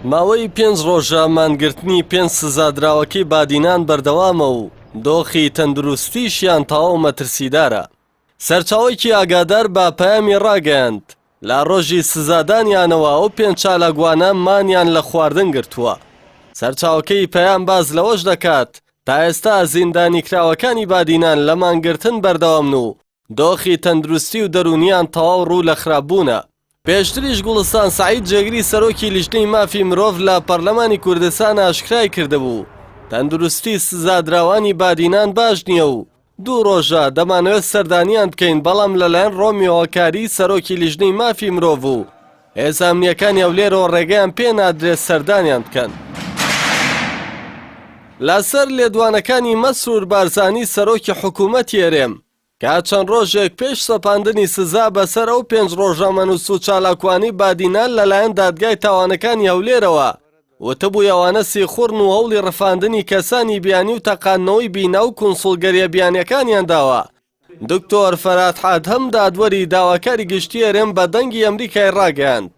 ماوەی پێنج ڕۆژە مانگرتنی پێنج سزادراوەکەی بادینان بەردەوامە و دۆخی تەندروستیشیان تەواو مەترسیدارە. سەرچاوەیەکی ئاگادار بە پەیامی ڕاگەیاند، لە ڕۆژی سزادانیانەوە ئەو پێنج چالاکوانە مانیان لە خواردن گرتووە. سەرچاوەکەی پەیام باس لەوەش دەکات، تا ئێستا زیندانیکراوەکانی بادینان لە مانگرتن بەردەوامن و دۆخی تەندروستی و دەروونیان تەواو ڕوو لە خراپبوونە. پێشتریش گوڵستان سەعید جێگری سەرۆکی لیژنەی مافی مرۆڤ لە پەرلەمانی کوردستان ئاشکرای کردبوو، تەندروستی سزادراوانی بادینان باش نییە و دوو ڕۆژە دەمانەوێت سەردانیان بکەین بەڵام لەلایەن ڕۆمیۆ هەکاری سەرۆکی لیژنەی مافی مرۆڤ و هێزە ئەمنییەکانی هەولێرەوە ڕێگەیان پێ نادرێت سەردانیان بکەن. لەسەر لێدوانەکانی مەسرور بارزانی سەرۆکی حکوومەتی هەرێم کە چەند ڕۆژێک پێش سەپاندنی سزا بەسەر ئەو پێنج ڕۆژنامەنووس و چالاکوانی بادینان لەلایەن دادگای تاوانەکانی هەولێرەوە وتبووی ئەوانە سیخوڕن و هەوڵی ڕفاندنی کەسانی بیانی و تەقاندنەوەی بینا و کونسوڵگەریە بیانیەکانیان داوە. دکتۆر فەرات حاتەم دادوەری داواکاری گشتی هەرێم بە دەنگی ئەمریکای ڕاگەیاند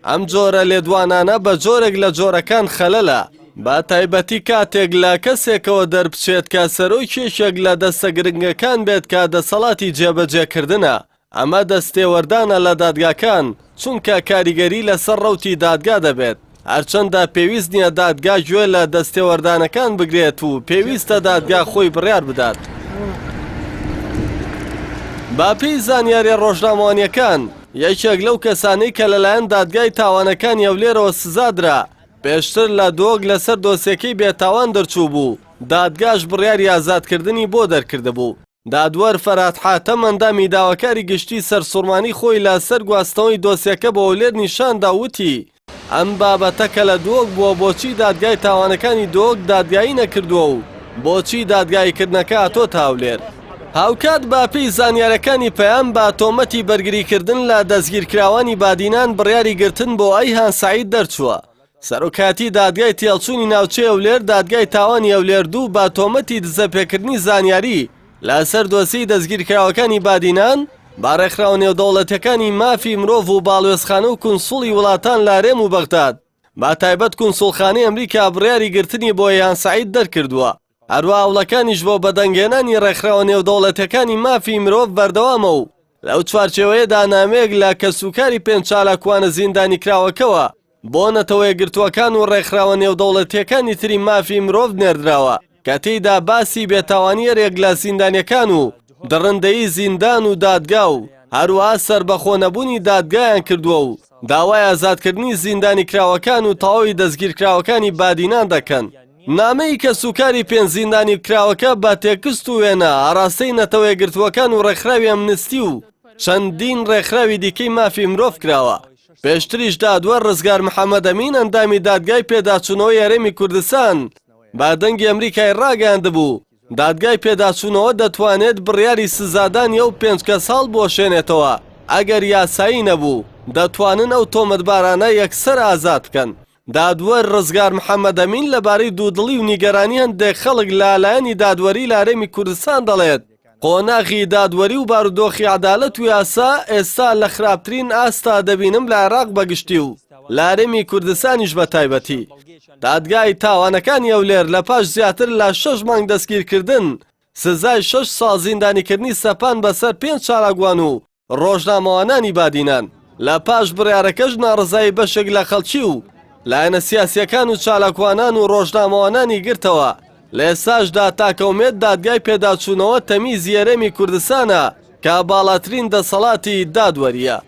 ئەم جۆرە لێدوانانە بە جۆرێک لە جۆرەکان خەلەلە، بە تایبەتی کاتێک لە کەسێکەوە دەربچێت کە سەرۆکی یەکێک لە دەستە گرنگەکان بێت کە دەسەڵاتی جێبەجێکردنە، ئەمە دەستێوەردانە لە دادگاکان، چونکە کاریگەری لەسەر ڕەوتی دادگا دەبێت، هەرچەندە پێویست نییە دادگا گوێ لە دەستێوەردانەکان بگرێت و پێویستە دادگا خۆی بڕیار بدات. بەپێی زانیارییە ڕۆژنامەوانییەکان، یەکێک لەو کەسانەی کە لەلایەن دادگای تاوانەکانی هەولێرەوە سزادرا، پێشتر لە دهۆک لەسەر دۆسیەکەی بێتاوان دەرچووبوو، دادگاش بڕیاری ئازادکردنی بۆ دەرکردبوو. دادوەر فەرهاد حاتەم ئەندامی داواکاری گشتی سەرسوڕمانی خۆی لە سەر گواستنەوەی دۆسیەکە بۆ هەولێر نیشاندا و وتی، ئەم بابەتە کە لە دهۆک بووە بۆچی دادگای تاوانەکانی دهۆک دادگایی نەکردووە و بۆچی دادگاییکردنەکە هاتۆتە هەولێر؟ هاوکات بە پێی زانیارەکانی پەیام بە تۆمەتی بەرگریکردن لە دەستگیرکراوانی بادینان بڕیاری گرتن بۆ ئەیهان سەعید دەرچووە. سەرۆکایەتی دادگای تێهەڵچوونی ناوچەی هەولێر دادگای تاوانی هەولێر دوو بە تۆمەتی دزەپێکردنی زانیاری لەسەر دۆسیەی دەستگیرکراوەکانی بادینان بە ڕێکخراوە نێودەوڵەتیەکانی مافی مرۆڤ و باڵوێزخانە و کونسوڵی وڵاتان لە هەرێم و بەغداد بە تایبەت کونسوڵخانەی ئەمریکا بڕیاری گرتنی بۆ ئەیهان سەعید دەرکردووە. هەروەها هەوڵەکانیش بۆ بەدەنگهێنانی ڕێکخراوە نێودەوڵەتیەکانی مافی مرۆڤ بەردەوامە و لەو چوارچێوەیەدا نامەیەک لە کەسوکاری پێنج چالاکوانە زیندانیکراوەکەوە بۆ نەتەوەیەکگرتووەکان و ڕێکخراوە نێودەوڵەتییەکانی تری مافی مرۆڤ نێردراوە کە تێیدا باسی بێتاوانی هەریەک لە زیندانیەکان و دڕندەیی زیندان و دادگا و هەروەها سەربەخۆ نەبوونی دادگایان کردووە و داوای ئازادکردنی زیندانیکراوەکان و تەواوی دەستگیرکراوەکانی بادینان دەکەن. نامەی کەسوکاری پێنج زیندانیکراوەکە بە تێکست و وێنە ئاراستەی نەتەوەیەکگرتووەکان و ڕێکخراوی ئەمنستی و چەندین ڕێکخراوی دیکەی مافی مرۆڤ کراوە. پێشتریش دادوەر ڕزگار محەمەد ئەمین ئەندامی دادگای پێداچوونەوەی هەرێمی کوردستان بە دەنگی ئەمریکای ڕاگەیاندبوو، دادگای پێداچوونەوە دەتوانێت بڕیاری سزادانی ئەو پێنج کەس هەڵبوەشێنێتەوە، ئەگەر یاسایی نەبوو، دەتوانن ئەو تۆمەتبارانە یەکسەر ئازاد بکەن. دادوەر ڕزگار محەمەد ئەمین لەبارەی دوودڵی و نیگەرانی هەندێک خەڵک لە لایەنی دادوەری لە هەرێمی کوردستان دەڵێت، قۆناغی دادوەری و بارودۆخی عەدالەت و یاسا ئێستا لە خراپترین ئاستا دەبینم لە عێراق بە گشتی و لە هەرێمی کوردستانیش بە تایبەتی. دادگای تاوانەکانی هەولێر لە پاش زیاتر لە شەش مانگ دەستگیرکردن سزای شەش ساڵ زیندانیکردنی سەپاند بەسەر پێنج چالاکوان و ڕۆژنامەوانانی بادینان لە پاش بڕیارەکەش ناڕەزایی بەشێک لە خەڵکی و لایەنە سیاسییەکان و چالاکوانان و ڕۆژنامەوانانی گرتەوە، لە ئێستاشدا تاکە ئومێد دادگای پێداچوونەوە تەمیزی هەرێمی کوردستانە کە باڵاترین دەسەڵاتی دادوەرییە.